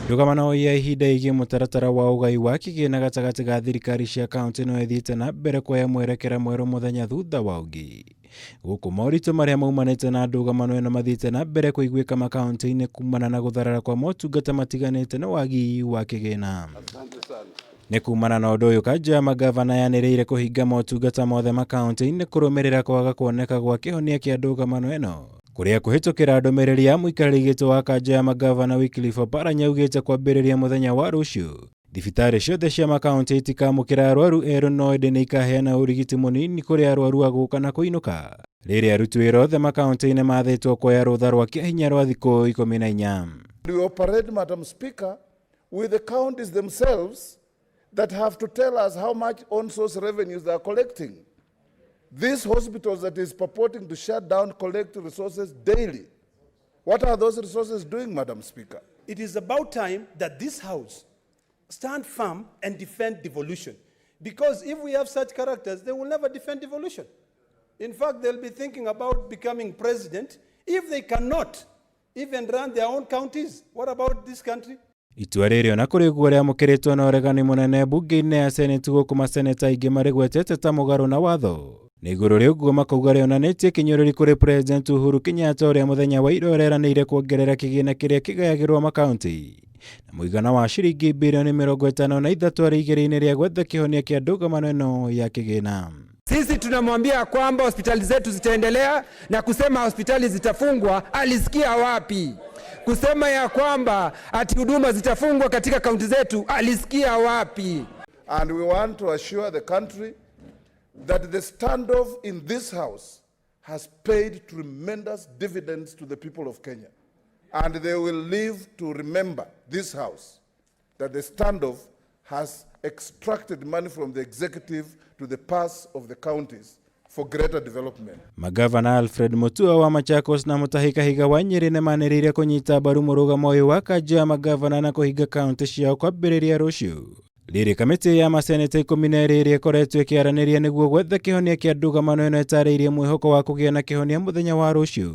Ndũgamano ya ihinda ĩgiĩ mũtaratara wa ũgai wa kĩgĩna gatagatĩ ga thirikari cia kaunti no ĩthiĩte na mbere kuoya mwerekera mwerũ mũthenya thutha wa ũngĩ. Gũkũ moritũ marĩa maumanĩte na ndũgamano ĩno mathiĩte na mbere kũiguĩka makaunti-inĩ kumana na gũtharara kwa motungata matiganĩte na wagi wa kĩgĩna. Nĩ kumana na ũndũ ũyũ kanjũ ya magavana yanĩrĩire kũhinga motungata mothe makaunti-inĩ kũrũmĩrĩra kwaga kuoneka gwa kĩhonia kĩa ndũgamano ĩno. Kũrĩa kũhĩtũkĩra ndũmĩrĩri ya mũikarĩri gĩtĩ wa kanjũ ya magavana Wycliffe Oparanya augĩte kwambĩrĩria mũthenya wa rũciũ thibitarĩ ciothe cia makaunti itikamũkĩra arwaru erũ no ĩndĩ nĩ ikaheana ũrigiti mũnini kũrĩ arwaru a gũka na kũinũka. Rĩrĩ aruti wĩra othe makaunti-inĩ mathĩtwo kuoya rũtha rwa kĩahinya rwa thikũ 14. We operate, Madam Speaker, with the counties themselves that have to tell us how much on-source revenues they are collecting. These hospitals that is purporting to shut down collect resources daily. What are those resources doing, Madam Speaker? It is about time that this House stand firm and defend devolution. Because if we have such characters, they will never defend devolution. In fact, they'll be thinking about becoming president. If they cannot even run their own counties, what about this country? Itua rĩrĩ ona kũrĩ ũguo rĩamũkĩrĩtwo na ũregani mũnene mbunge-inĩ ya Senate gũkũ maseneta aingĩ marĩgwetete ta mũgarũ na watho. Nĩ igũrũ rĩa ũguo makauga rĩonanĩtie kĩnyũrũri kũrĩ President Uhuru Kenyatta ũrĩa mũthenya wa ira ũreranĩire kuongerera kĩgĩna kĩrĩa kĩgayagĩrwo makaunti na mũigana wa ciringi birioni 53 arĩ igĩrĩ-inĩ rĩa gwetha kĩhonia kĩa ndũgamano ĩno ya kĩgĩna. Sisi tunamwambia kwamba hospitali zetu zitaendelea na kusema hospitali zitafungwa, alisikia wapi? Kusema ya kwamba ati huduma zitafungwa katika kaunti zetu, alisikia wapi? And we want to assure the country that the standoff in this house has paid tremendous dividends to the people of Kenya. And they will live to remember this house, that the standoff has extracted money from the executive to the purse of the counties for greater development. Magavana Alfred Mutua wa Machakos na Mutahi Kahiga wa Nyeri nĩ manĩrĩire kũnyita mbaru mũrũgamo ũyũ wa kanjũ ya magavana na kũhinga kaunti ciao kwambĩrĩria rũciũ. Rĩrĩ kamĩtĩ ya maseneta 12 ĩrĩa ĩkoretwo ĩkĩaranĩria nĩguo gwetha kĩhonia kĩa ndũgamano ĩno ĩtarĩirie mwĩhoko wa kũgĩa na kĩhonia mũthenya wa rũciũ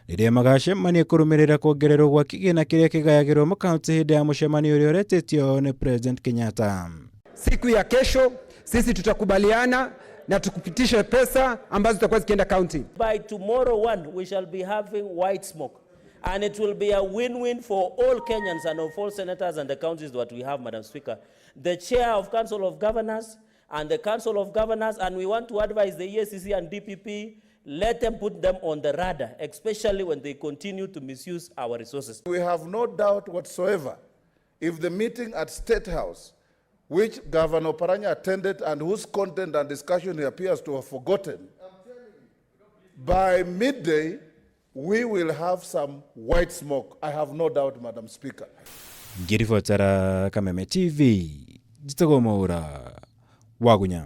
rĩrĩa magacemania kũrũmĩrĩra kuongererwo gwa kĩgĩna kĩrĩa kĩgayagĩrwo makaunti hĩndĩ ya mũcemanio ũrĩa ũretĩtio nĩ President Kenyatta. Siku ya kesho sisi tutakubaliana na tukupitishe pesa ambazo zitakuwa zikienda county. By tomorrow one, we shall be having white smoke. And it will be a win-win for all Kenyans and of all senators and the counties that we have, Madam Speaker. The chair of Council of Governors and the Council of Governors, and we want to advise the EACC and DPP, let them put them on the radar, especially when they continue to misuse our resources. We have no doubt whatsoever if the meeting at State House, which Governor Oparanya attended and whose content and discussion he appears to have forgotten, by midday, we will have some white smoke. I have no doubt, Madam Speaker. Ngĩribotera Kameme TV, njĩtagwo Mwaũra Wagunya.